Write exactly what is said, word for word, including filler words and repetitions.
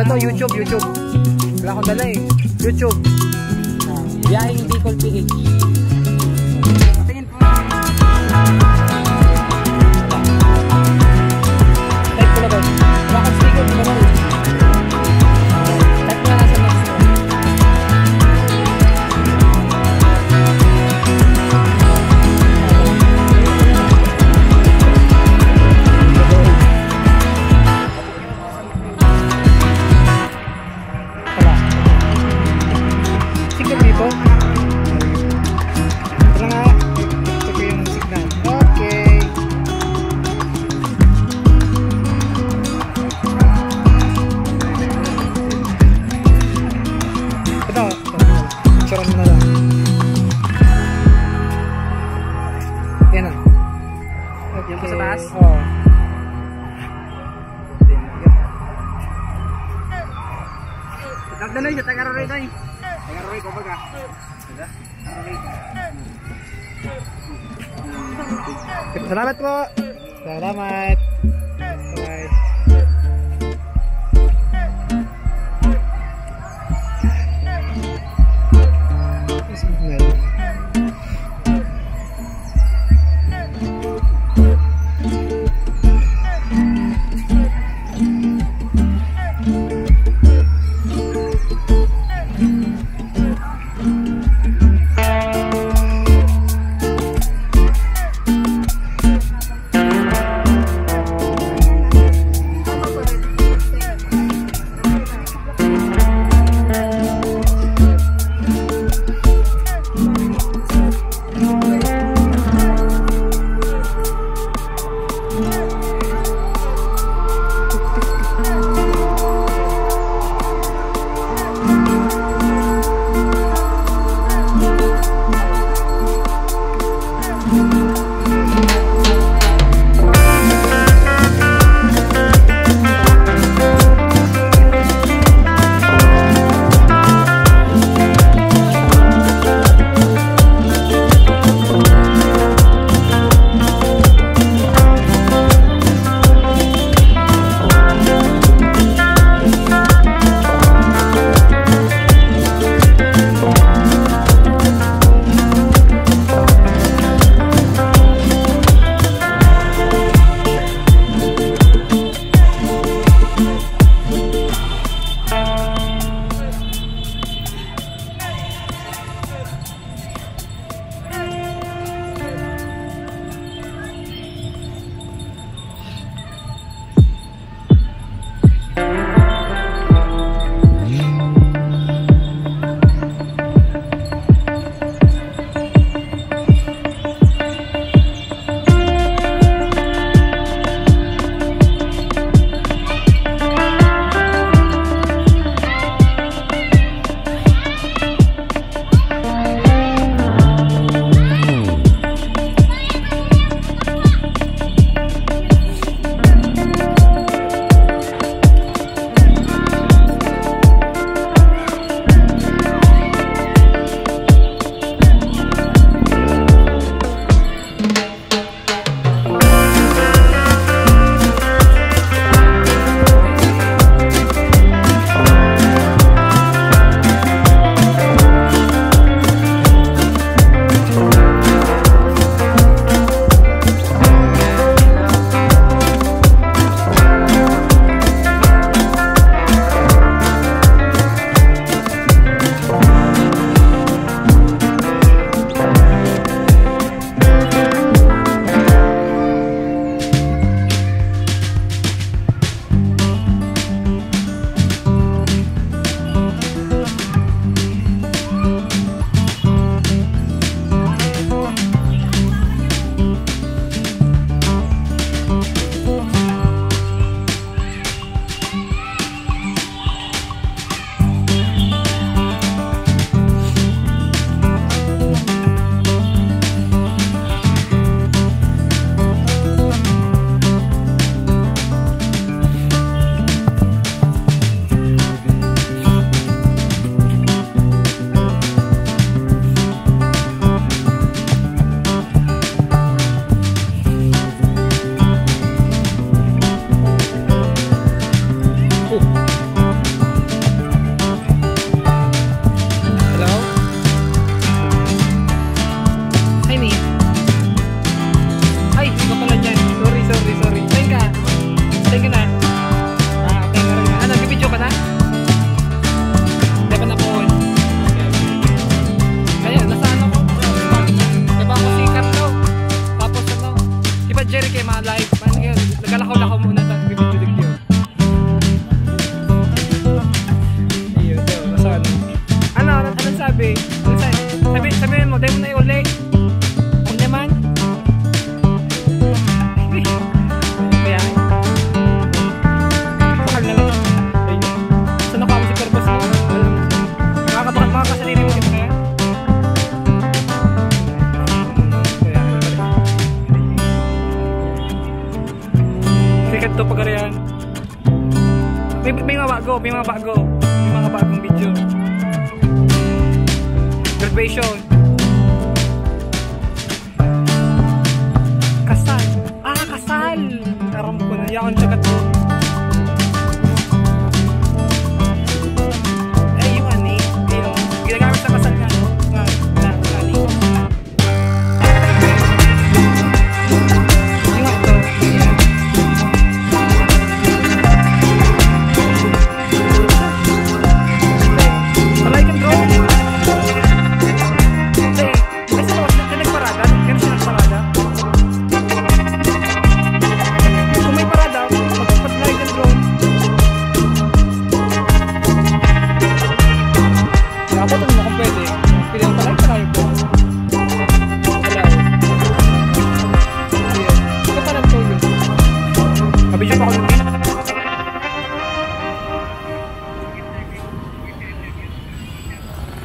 Ito, YouTube, YouTube. Wala akong dala eh. YouTube. Ah, Biyaheng Bicol P H. Tingin po. Type ko na ba? Wala akong speaker, di ba? Type ko na lang sa next. Wala. Signal dito. Wala nga. Ito po yung signal. Okay. Ito. Picturean mo na lang. Yan na. Yan po sa taas? Okay. Oo. Tatlo na siya, taga Roray tayo. Taga Roray, kumbaga. Diba? Salamat po. Salamat. Bye. Tayo na uli. Huwag naman. Kaya, sakal na lang. Sana ko ako si Purpose, no? Makakabakal, makakasarili mo kita kaya. Kaya, sikat to pagarian. May, may mga bago, may mga bago. May mga bagong video. Graduation. Kasal. Ah, kasal! Aram ko na. Yaon siya kato. Eh, yung ani, yung ginagamit sa kasal nga, no? Nga, nga, nga, ani. Dapat ano na kung pwede. Pwede ang talay, talay po.